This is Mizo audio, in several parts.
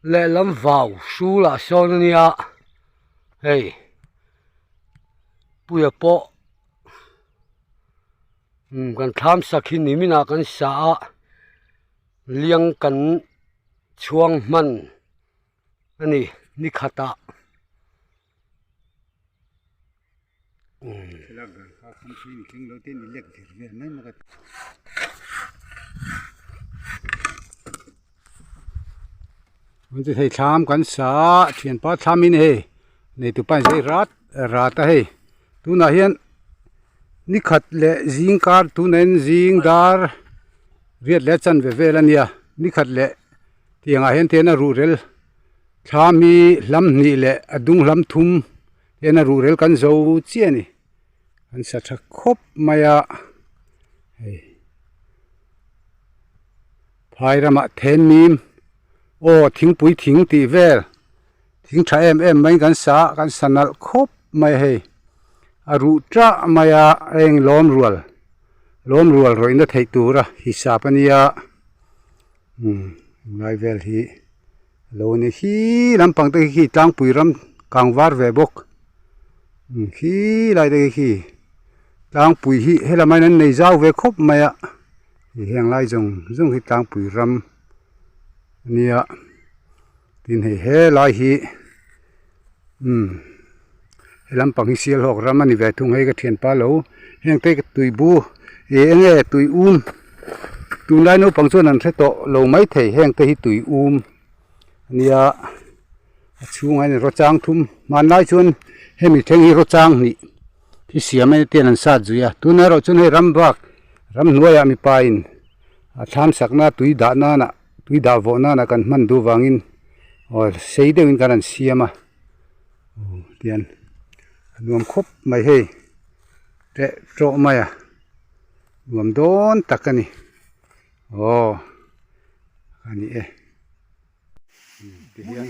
Lehlam vau hrulah sawn a nia hei puia pawh umm kan thlam sak hi nimin ah kan sa a liang kan chhuang hman a ni ni khatah. Hei thlam kan sa a thianpa thlam in hei neitu pa in zai rat rat a hei tunah hian ni khat leh zing kar tunah hian zing dar riat leh a chanve vel a nia ni khat leh tiang ah hian tian a ruhrel thlam hi hlam hnih leh a dung hlam thum. Hena ruhrel kan zo chiah a ni an sa tha khawp mai a hei phai ramah then mim aw thingpui thing tih vel thing tha em em mai kan sa a kan sa nalh khawp mai a hei a ruh tah mai a heng lawm rual lawm rual rawihna theih tura hisap a nia umm lai vel hi. Lo ni khi lampang te khi tlangpui ram kang var ve bawk khi lai te khi tlangpui hi helam ah hian an nei zau ve khawp mai a heng lai zawng zawng hi tlangpui ram a nia tin hei helai hi umm he lampang hi sialhawk ram a ni ve thung hei ka thianpa lo heng te tuibu ih eng nge tui um tunlai naupang chuan an hre tawh lo maithei heng te hi tui um a nia a chhungah hian rawchang thum hmanlai chuan hemi thleng hi rawchang hnih hi siam a tian an sat zui a tunah erawh chuan hei ram bak ramhnuaiah mipa in a thlam sakna tui dah nana tui dah vawh nana kan hman duh vangin aw sei deuhin kan han siam a tian a nuam khawp mai hei teh tawh mai a nuam dawn tak a ni aw a ni e tihian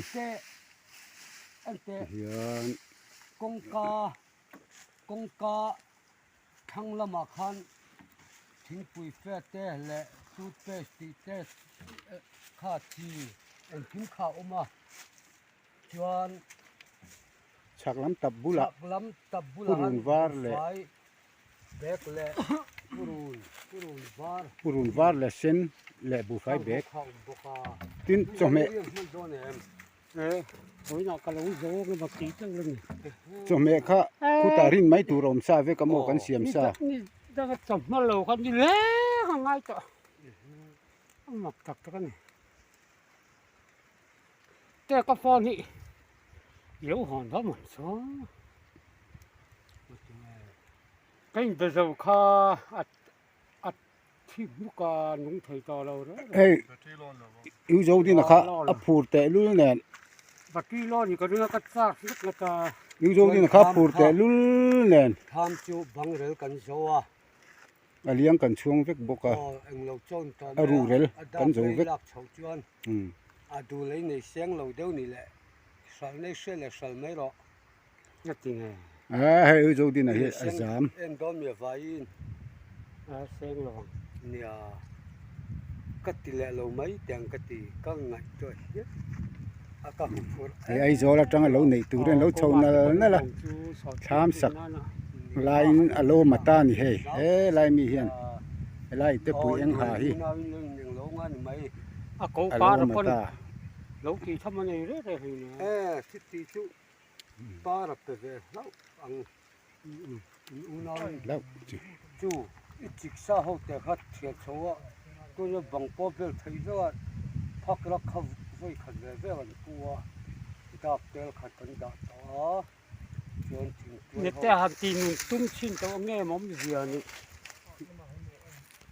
tihian kawngka kawngka thlang lamah khan thingpui fe te leh toothpaste tih te kha chi engkim kha a awm a. Chuan chhak lam tap bulah chhak lam tap bulah purun var leh fai bag leh purun purun var purun var leh sen leh buhfai bag kha awm bawk a tin chawhmeh hman dawn em e vawiinah ka lo zawng emaw tih deuh a ni chawhmeh kha khutah rin mai tur a awm sa vek a maw kan siam sa ni danga chawhma lo kha ni leng a ngai tawh a mak tak tak a ni. Te ka phone hi lo hawn va man chu ka in be zo kha a a thi hmuk a nung thei tawh lo reng reng. Hei u zo din a kha a phur teh lul nen. Battery loan in ka ring a ka charge vek ngat a. U zo din a kha phur teh lul nen. Tham chu bang rel kan zo a. A liang kan chhuang vek bawk a. Aw englo chawn tawh A mai a. ruhrel A kan dap zo rei vek. lak chhoh chuan a dul ei nei seng lo deuh ni leh hral nei hria leh hral mai rawh. Nga ti nge? A hei u Zodina hi a zam. En dawn mi a vaiin. A seng lo ang. Nia ka ti leh lo mai teh ang ka ti ka ngaihtuah hian a ka hu phur. Hei Aizawl atanga lo neih turin lo chho nal nal a thlam sak. Laiin a lo mat a ni hei he lai mi hian helai te pui eng ha hi a lo mat a. Nete han tih nun tum chin tawh ang em awm zia ni.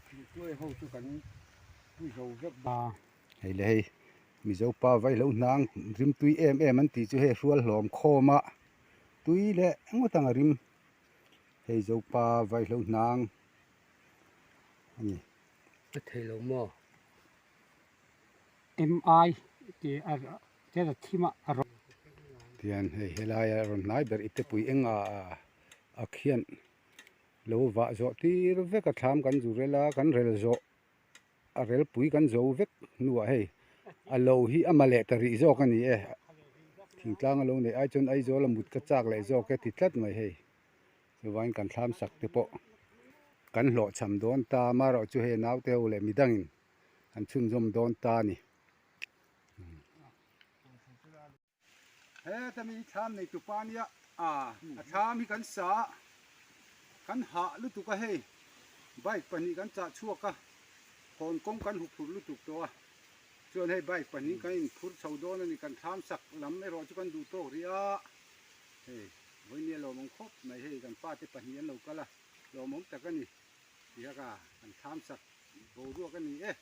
Thingtuai ho chu kan pu zo vek ba. Hei le hei Mizo pa vaihlo hnang rim tui em em an tih chu hei hrual hlawm khawm a tui leh ngawt ang a rim hei Zopa vaihlo hnang a ni. A thei lo maw? MI tih a Tel a thim a a rawn. Tihian hei helaia rawn hnai ber i tepui eng a a khian lo vah zawh tir vek a thlam kan zu rel a kan rel zawh a rel pui kan zo vek hnuah hei A lo hi a ma leh ta rih zawk a ni e. Thingtlang a lo neih ai chuan Aizawl a mut ka chak leh zawk e ti tlat mai hei. Chuvain kan thlam sak te pawh kan hlawhchham dawn ta amaherawh chu hei naute ho leh midangin an chhunzawm dawn ta a ni. Heta mi hi thlam nei tupa ania a a thlam hi kan sa a kan hah lutuk a hei bike pahnih kan chah chhuak a hawn kawng kan hu phurh lutuk tawh a chuan hei bike pahnih kan in phur chho dawn a ni kan thlam sak lam erawh chu kan duh tawk rih a hei vawinia lawmawm khawp mai hei kan fate pahnih an lo kal a lawmawm tak a ni tih a ka kan thlam sak boruak a ni e.